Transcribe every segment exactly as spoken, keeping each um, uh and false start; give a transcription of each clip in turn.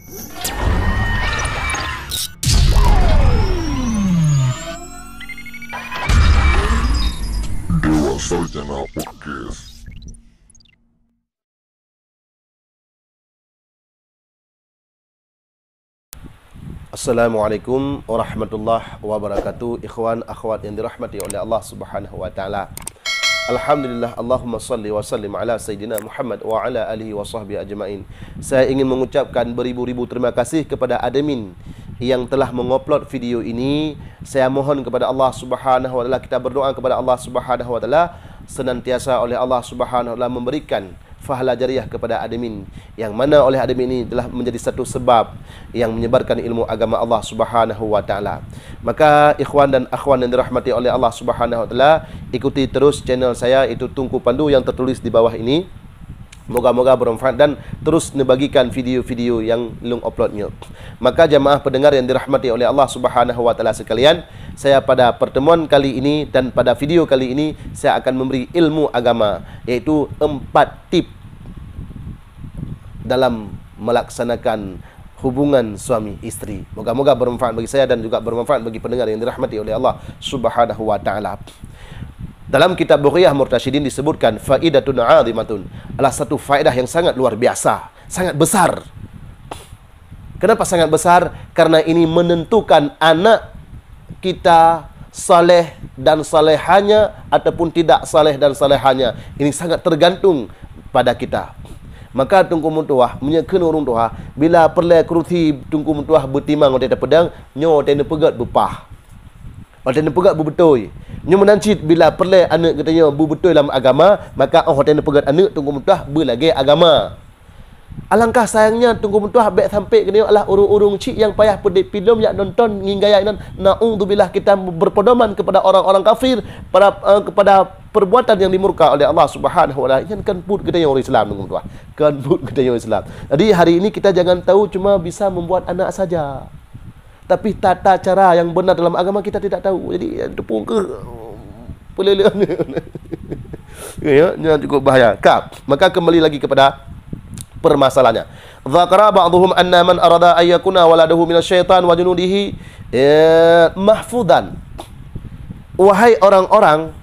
Dewa Sarjana Podcast. Assalamualaikum warahmatullahi wabarakatuh. Ikhwan, akhwat yang dirahmati oleh Allah Subhanahu wa Ta'ala. Alhamdulillah, Allahumma salli wa sallim ala Sayyidina Muhammad wa ala alihi wa sahbihi ajma'in. Saya ingin mengucapkan beribu-ribu terima kasih kepada admin yang telah mengupload video ini. Saya mohon kepada Allah Subhanahu wa Ta'ala, kita berdoa kepada Allah Subhanahu wa Ta'ala, senantiasa oleh Allah Subhanahu wa Ta'ala memberikan pahala jariah kepada admin, yang mana oleh admin ini telah menjadi satu sebab yang menyebarkan ilmu agama Allah Subhanahu wa Ta'ala. Maka ikhwan dan akhwan yang dirahmati oleh Allah Subhanahu wa Ta'ala, ikuti terus channel saya, itu Teungku Pandu yang tertulis di bawah ini. Moga-moga bermanfaat dan terus neubagikan video-video yang lôn upload nyoe. Maka jamaah pendengar yang dirahmati oleh Allah Subhanahu wa Ta'ala sekalian, saya pada pertemuan kali ini dan pada video kali ini, saya akan memberi ilmu agama, yaitu empat tip dalam melaksanakan hubungan suami isteri. Moga-moga bermanfaat bagi saya dan juga bermanfaat bagi pendengar yang dirahmati oleh Allah Subhanahu wa Ta'ala. Dalam kitab Bughayatul Murtasyidin disebutkan faidatun 'azimatun, adalah satu faedah yang sangat luar biasa, sangat besar. Kenapa sangat besar? Karena ini menentukan anak kita saleh dan salehahnya ataupun tidak saleh dan salehahnya. Ini sangat tergantung pada kita. Maka Teungku meutuah, meunyoe kheun ureuëng tuha, bila peureulée keurusi Teungku meutuah beutimang watée tapeudong, nyoe watée neupeugét beupah. Watée neupeugét beubeutôi. Nyoe meunan cit bila peureulée aneuëk geutanyoe beubeutôi lam agama, maka óh watée neupeugét aneuëk Teungku meutuah beulagée agama. Alangkah sayangnya Teungku meutuah bék sampai geutanyoe adalah ureuëng-ureuëng cit nyang payah peudeuh pidom jak nonton ngieng gaya inan. Naudzubillah, kita berpedoman kepada orang-orang kafir, pada, eh, kepada perbuatan yang dimurka oleh Allah Subhanahu wa Ta'ala. Nyan kon buet geutanyoe ureuëng Islam, Teungku meutuah. Kon buet geutanyoe ureuëng Islam. Jadi hari ini kita jangan tahu cuma bisa membuat anak saja. Tapi tata cara yang benar dalam agama kita tidak tahu. Jadi, ya, tepung ke pelele. Ya, nyan cukup bahaya. Ka, maka kembali lagi kepada permasalahannya. Dzakara ba'dhuhum anna man arada an yakuna waladuhu minasy syaitan wa junudihi, ya, mahfudzan. Wahai orang-orang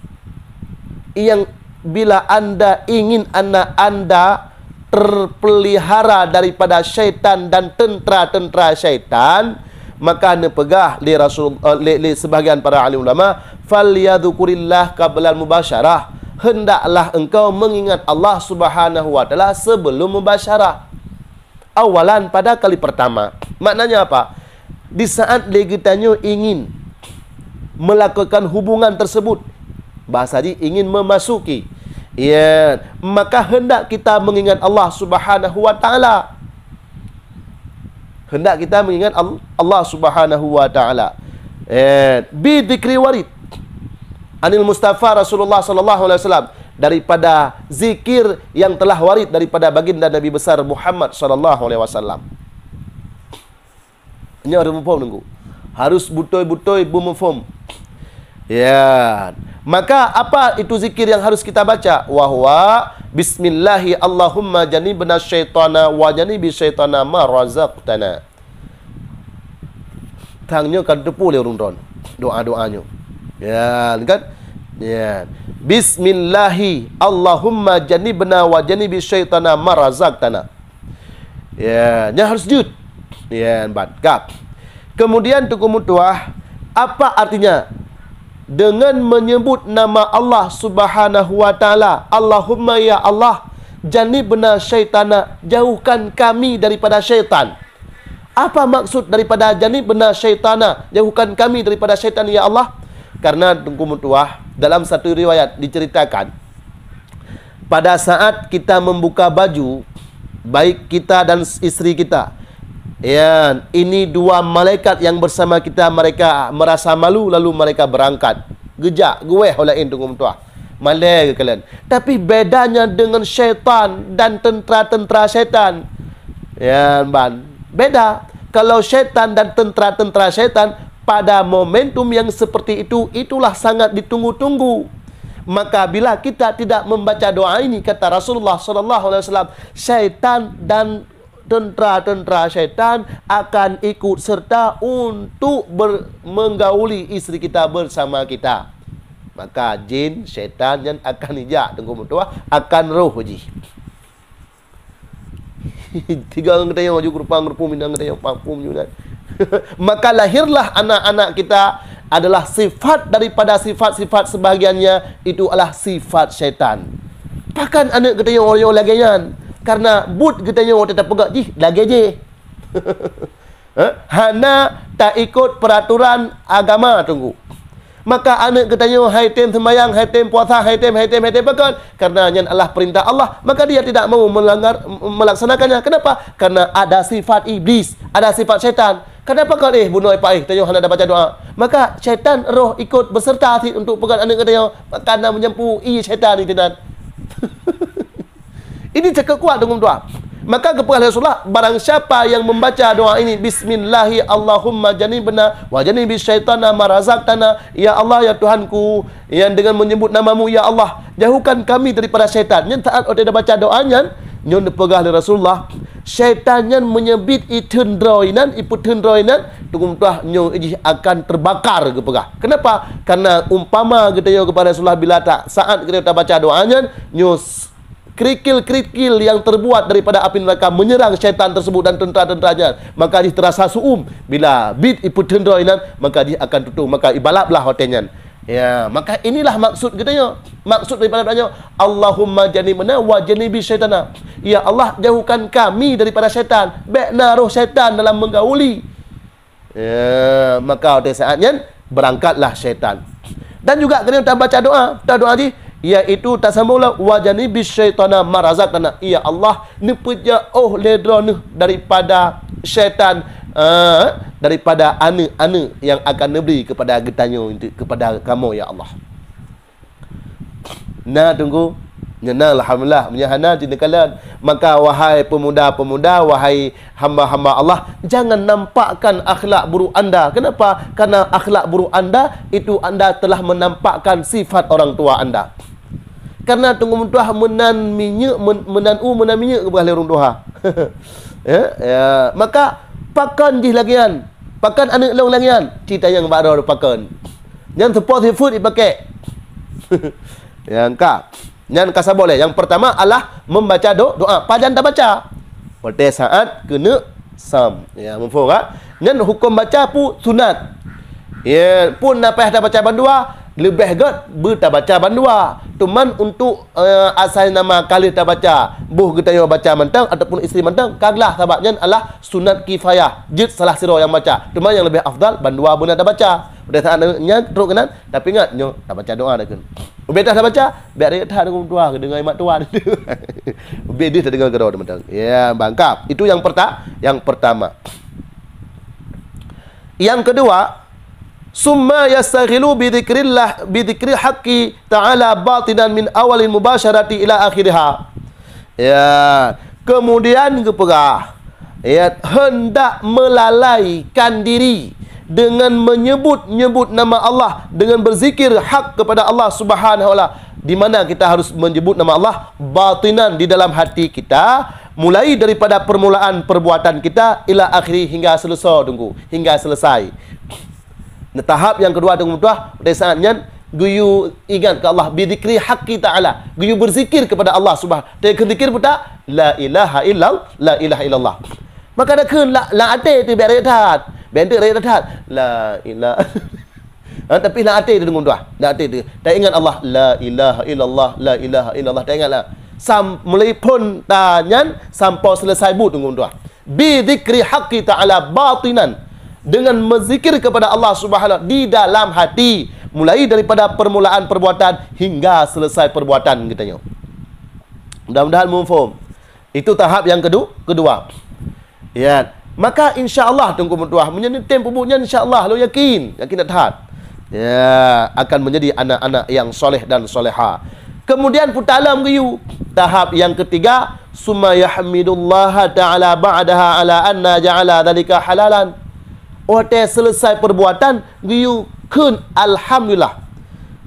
yang bila anda ingin anak anda terpelihara daripada syaitan dan tentera-tentera syaitan, maka neupeugah lé Rasul, eh, lé, lé sebahagian para alim ulama, "Falyadzkurillah qablal mubasyarah." Hendaklah engkau mengingat Allah Subhanahu wa Ta'ala sebelum mubasyarah. Awalan, pada kali pertama. Maknanya apa? Di saat lé geutanyoe ingin melakukan hubungan tersebut, bahasa jih ingin memasuki, ya, maka hendak kita mengingat Allah Subhanahu wa Ta'ala. Hendak kita mengingat Al-, Allah Subhanahu wa Ta'ala. Eh, bi dzikri warid anil Mustafa Rasulullah sallallahu alaihi wasallam, daripada zikir yang telah warid daripada baginda Nabi besar Muhammad sallallahu alaihi wasallam. Nyoe harus muphom, Teungku. Harus beutôi-beutôi beumuphom. Ya. Maka apa itu zikir yang harus kita baca? Wa huwa, "Bismillahi Allahumma janibna syaitana wa janibi syaitana ma razaqtana." Tang nyoe ka teupeu lé ureuëng droen doa-doa nyoe. Ya, kan? Ya. "Bismillahi Allahumma janibna wa janibi syaitana ma razaqtana." Ya, nyan harus jeuet. Ya, ban. Ka. Kemudian Teungku meutuah, apa artinya? Dengan menyebut nama Allah Subhanahu wa Ta'ala, "Allahumma ya Allah, janibna syaitana, jauhkan kami daripada syaitan." Apa maksud daripada "janibna syaitana, jauhkan kami daripada syaitan ya Allah"? Karena Teungku meutuah, dalam satu riwayat diceritakan, pada saat kita membuka baju, baik kita dan isteri kita, ya, ini dua malaikat yang bersama kita, mereka merasa malu lalu mereka berangkat. Geujak, geuwéh ho laén Teungku meutuah. Malée geukalon. Tapi bedanya dengan syaitan dan tentera-tentera syaitan. Ya, ban. Beda. Kalau syaitan dan tentera-tentera syaitan, pada momentum yang seperti itu, itulah sangat ditunggu-tunggu. Maka bila kita tidak membaca doa ini, kata Rasulullah sallallahu alaihi wasallam, syaitan dan tentara-tentara syaitan akan ikut serta untuk ber-, menggauli istri kita bersama kita. Maka jin, syaitan nyan akan ijak teungku meutuah, akan roh jih. Tiga ngon geutanyoe ju keurupang-keurupung, minang geutanyoe parfum ju nyan. Maka lahirlah anak-anak kita adalah sifat daripada sifat-sifat sebahagiannya itu adalah sifat syaitan. Pakon aneuk geutanyoe lagée nyan? Karena buet geutanyoe watée tapeugah jih lagée jih. Eh? Hana taikot peraturan agama teungku. Maka aneuk geutanyoe hai tem seumayang, hai tem puasa, hai tem, hai tem, hai tem pakon. Karena nyan adalah perintah Allah, maka dia tidak mau melanggar, melaksanakannya. Kenapa? Karena ada sifat iblis, ada sifat syaitan. Kenapa kau eh bunoe paih tanyoe hana ada baca doa? Maka syaitan roh ikut beserta sit untuk peugah aneuk geutanyoe. Maka na menyampu i syaitan itu nan. Ini cakap kuat dengan doa. Maka kepada Rasulullah, barang siapa yang membaca doa ini, Bismillahi Allahumma janibna wa janibi syaitana ma razaqtana, ya Allah, ya Tuhanku, yang dengan menyebut namamu, ya Allah, jauhkan kami daripada syaitan. Nyan saat watée dah baca doa nyan, nyoe dipeugah lé Rasulullah, syaitan nyan menyebit itheun droe nan, ipeutheun droe nan, teungku meutuah nyoe jih akan terbakar geupeugah. Kenapa? Karena umpama geutanyoe kepada Rasulullah bila tak saat geutanyoe tabaca doa nyan, nyoe s-, kerikil-kerikil yang terbuat daripada api neraka menyerang syaitan tersebut dan tentara-tentaranya, maka jih terasa suum. Bila bit ipeutheun droe nan, maka jih akan tutong, maka ibalaplah watée nyan. Ya, maka inilah maksud geutanyoe. Maksud daripada doa nyoe, Allahumma janibna wa janibi syaitana. Ya Allah, jauhkan kami daripada syaitan. Bék na roh syaitan dalam menggauli. Ya, maka watée saat nyan, berangkatlah syaitan. Dan juga kena tabaca doa. Tadoa jih, yaitu tasambunglah, "Wa janibis syaitana ma razaqtana." Ya Allah, neupeujak oh lé droeneuh daripada syaitan, eh, daripada aneuk-aneuk yang akan neubri kepada geutanyoe, kepada kamoe, ya Allah. Na teungku, nyan na alhamdulillah, meunyo hana cit neukalon. Maka wahai pemuda-pemuda, wahai hamba-hamba Allah, jangan nampakkan akhlak buruk anda. Kenapa? Karena akhlak buruk anda itu anda telah menampakkan sifat orang tua anda. Karena teungku meutuah meunan minyeuk, men-, meunan u, meunan minyeuk geupeugah lé ureuëng tuha. Ya, ya. Maka pakon jih lagée nyan. Pakon aneuk lôn lagée nyan. Cita nyang bak droe pakon. Nyan seupôt sifeuet ipakék. Nyang ka. Nyan ka saboh lé. Yang pertama adalah membaca do-, doa. Pajan tabaca? Watée saat keuneuk sam. Ya, muphom ka? Nyan huköm baca pu sunat. Ya, pun na payah tabaca bandua, leubeh gét beutabaca bandua. Teuma untuk, eh, asai nama ka lheueh tabaca, boh geutanyoe baca mantong ataupun istri mantong, ka glah sabab nyan adalah sunat kifayah. Jeuet salah sidroe nyang baca. Teuma nyang leubeh afdal bandua beuna tabaca. Pada saat nyan trok keunan, tapi ingat nyoe tabaca doa dah kheun. Ubé dah tabaca, biar dia tahan dengan tuan, dengan mak tuan. Ubé dia dengar keudroe teman-teman. Ya, bangkap. Itu yang perta-, yang pertama. Yang kedua, summa yastaghilu bi dzikrillah, bi dzikri haqqi ta'ala batinan min awalil mubasyarati ila akhiriha. Ya, kemudian geupeugah, ya, hendak melalaikan diri dengan menyebut-nyebut nama Allah, dengan berzikir hak kepada Allah Subhanahu wa Taala. Di mana kita harus menyebut nama Allah? Batinan, di dalam hati kita, mulai daripada permulaan perbuatan kita ila akhiri, hingga selesai, teungku, hingga selesai. Nah, tahap yang kedua, teungku meutuah, pada saat nyan geuyue ingat keu Allah, bidzikri haqqi ta'ala, geuyue berzikir kepada Allah Subhanahu. Teukheun zikir peue ta? La ilaha illal-, la ilaha illallah. Maka dah kheun la, la até teuh biar rayeuk that. Biar enteuk rayeuk that. La ilaha. Ha, tapi la até teuh, teungku meutuah. La até teuh. Taingat Allah, la ilaha illallah, la ilaha illallah. Taingatlah. Sam-, mulai phon ta nyan sampoe selesai buet, teungku meutuah. Bi dzikri haqqi ta'ala batinan, dengan menzikir kepada Allah Subhanahu di dalam hati, mulai daripada permulaan perbuatan hingga selesai perbuatan geutanyoe. Mudah-mudahan muphom. Itu tahap yang kedu-, kedua. Ya, maka insya Allah, teungku meutuah, meunyoe neutem peubuet nyan, insya Allah, lôn yakin, yakin that-that. Ya, akan menjadi anak-anak yang soleh dan soleha. Kemudian peue ta lom geuyue, tahap yang ketiga, summa yahmidullaha ta'ala ba'daha ala anna ja'ala dzalika halalan. Watée selesai perbuatan, geuyue kheun alhamdulillah.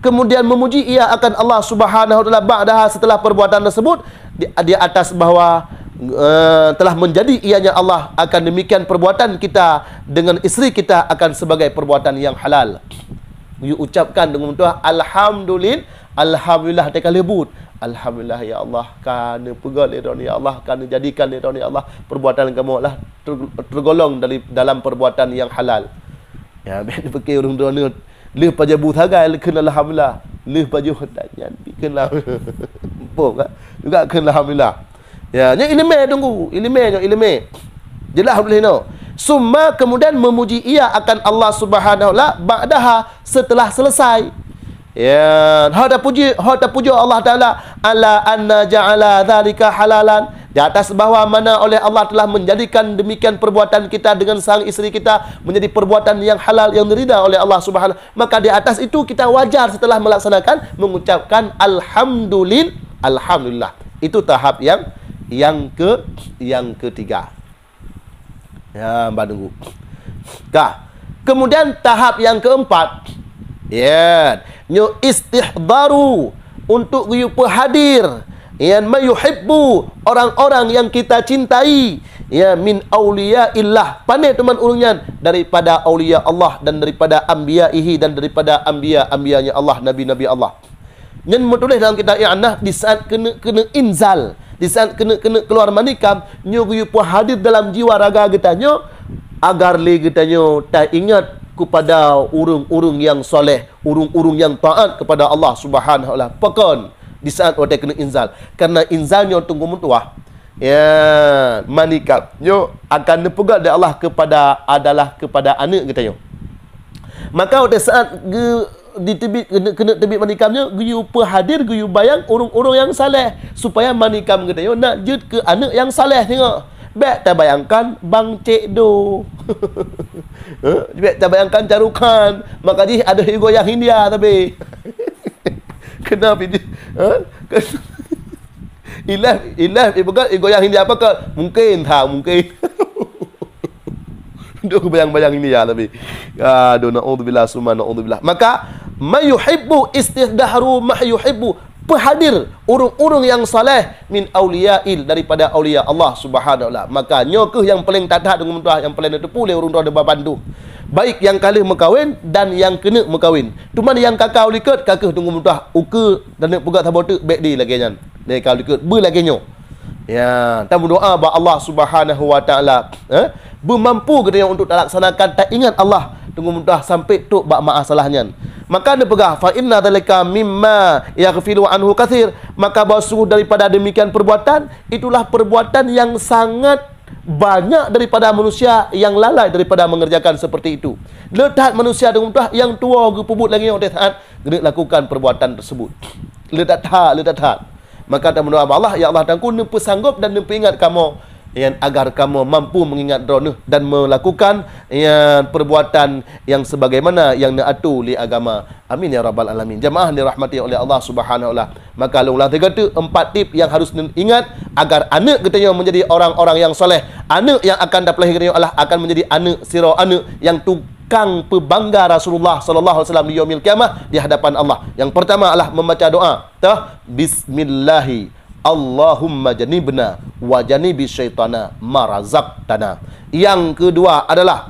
Kemudian memuji ia akan Allah Subhanahu wa Taala ba'daha, setelah perbuatan tersebut, di, di atas bahwa eh, telah menjadi ianya Allah, akan demikian perbuatan kita dengan isteri kita akan sebagai perbuatan yang halal. Geuyue ucapkan deungon meutuah, "Alhamdulil-, alhamdulillah," teuka lheueh buet. "Alhamdulillah, ya Allah, ka neupeugét lé droeneuh, ya Allah, ka neujadikan lé droeneuh, ya Allah, perbuatan kamoe lah ter-, tergolong dari dalam perbuatan yang halal." Ya, bèk neupiké ureueng droeneuh lheueh pajoh bu sagai kheun alhamdulillah. Lheueh pajoh nyan kheun lah. Muphom kan? Juga kheun alhamdulillah. Ya, nyoe ileumèe teungku, ileumèe nyoe, ileumèe. Jeulaih lheueh nyoe. Summa, kemudian memuji ia akan Allah Subhanahu wa Taala, ba'daha, setelah selesai. Ya, ho tapuji, ho tapuji Allah Taala, ala anna ja'ala dzalika halalan, di atas bahwa mana oleh Allah telah menjadikan demikian perbuatan kita dengan sang isteri kita menjadi perbuatan yang halal, yang diridha oleh Allah Subhanahu. Maka di atas itu kita wajar setelah melaksanakan mengucapkan alhamdulil-, alhamdulillah. Itu tahap yang, yang ke, yang ketiga. Ya, bah tunggu. Kah. Kemudian tahap yang keempat, ya, nyoe istihdaru, untuk geuyue peuhadir, ya, ma yuhibbu, orang-orang yang kita cintai, ya, min auliyaillah, pane teuma ureueng nyan, daripada aulia Allah dan daripada anbiyaihi dan daripada anbiya-anbiyanya Allah, nabi-nabi Allah. Nyan meutuléh dalam kitab I'anah, di saat keuneuk-keuneuk inzal, di saat keuneuk-keuneuk keluar manikam, nyoe geuyue peuhadir dalam jiwa raga geutanyoe, agar lé geutanyoe taingat kepada ureueng-ureueng nyang saleh, ureueng-ureueng nyang taat kepada Allah Subhanahu wa Taala. Pakon? Di saat watèe keuneuk inzal. Karena inzal nyoe teungku meutuah, ya, manikam nyoe akan neupeugah lé Allah kepada, adalah kepada aneuk geutanyoe. Maka watèe saat geu-, diteubiet, keuneuk, keuneuk teubiet manikam nyoe, geuyue peuhadir, geuyue bayang ureueng-ureueng nyang saleh, supaya manikam geutanyoe nak jeuet keu aneuk nyang saleh singoh. Bèk tabayangkan Bang Cek Do. Eh, bèk tabayangkan Shahrukh Khan. Maka jih adoh igoyang India tapi. Kenapa itu? Eh? Ilèe, ilèe ipeugah igoyang India pakon? Mungkin, ha, mungkin. Duek bayang-bayang India tapi. Aduh, naudzubillah summa naudzubillah. Maka, ma yuhibbu istihdaru ma yuhibbu. Peuhadir ureueng-ureueng nyang saleh min auliyail, daripada aulia Allah Subhanahu wa Taala. Maka nyoe kheueh nyang paleng that-that teungku meutuah, nyang paleng neuteupeue lé ureueng droe deuh bandum. Baik nyang ka lheueh meukawen dan nyang keuneuk meukawen. Teuma nyang ka ka u likot ka kheueh teungku meutuah ukeue dan neuk peugah saboh teuk bèk di lagèe nyan. Lé ka u likot beu lagèe nyoe. Ya, tameudoa bak Allah Subhanahu wa Taala, eh, beumampu geutanyoe untuk talaksanakan, taingat Allah teungku meutuah sampai trok bak masalah nyan. Maka neupeugah, "Fa inna dzalika mimma yaghfilu anhu katsir." Maka bahwa sungguh daripada demikian perbuatan, itulah perbuatan yang sangat banyak daripada manusia yang lalai daripada mengerjakan seperti itu. Le that manusia teungku meutuah nyang tuwo geupeubuet lagèe nyoe watèe saat geuneuk lakukan perbuatan tersebut. Le that, le that. Maka tameudoa bak Allah, "Ya Allah, Tuhanku, neupeusanggop dan neupeuingat kamoe, yan, agar kamoe mampu mengingat Droeneuh dan melakukan, yan, perbuatan yang sebagaimana yang neuatur lé agama." Amin ya rabbal alamin. Jamaah dirahmati oleh Allah Subhanahu wa Taala. Maka lôn ulang sigoe teuk empat tip yang harus neuingat agar aneuk geutanyoe menjadi orang-orang yang soleh. Aneuk yang akan tapeulahé geutanyoe adalah akan menjadi aneuk sidroe aneuk yang tukang peubangga Rasulullah sallallahu alaihi wasallam di yaumil qiyamah di hadapan Allah. Yang pertama adalah membaca doa. Tah, bismillahi Allahumma janibna wa janibi syaitana ma razaqtana. Yang kedua adalah,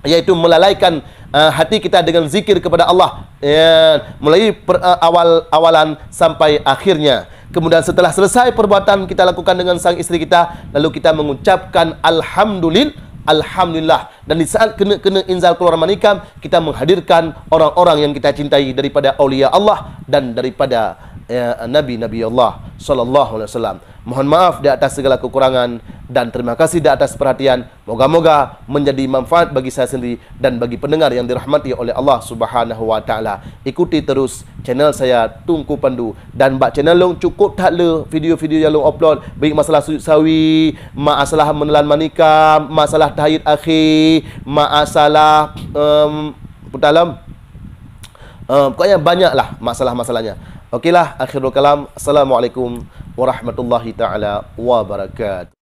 yaitu melalaikan, uh, hati kita dengan zikir kepada Allah, ya, mulai per-, uh, awal-awalan sampai akhirnya. Kemudian setelah selesai perbuatan kita lakukan dengan sang isteri kita, lalu kita mengucapkan alhamdulil-, alhamdulillah. Dan di saat keuneuk-keuneuk inzal keluar manikam, kita menghadirkan orang-orang yang kita cintai daripada aulia Allah dan daripada, ya, nabi-nabi Allah sallallahu alaihi wasallam. Mohon maaf di atas segala kekurangan dan terima kasih di atas perhatian. Moga-moga menjadi manfaat bagi saya sendiri dan bagi pendengar yang dirahmati oleh Allah Subhanahu wa Taala. Ikuti terus channel saya, Teungku Pandu, dan bak channel lôn cukup that le video-video yang lôn upload, baik masalah sujud sawi, masalah menelan manikam, masalah tahiyat akhir, masalah, em, peue lom, em, pokoknya banyaklah masalah-masalahnya. Okeylah, akhirul kalam. Assalamualaikum warahmatullahi taala wabarakatuh.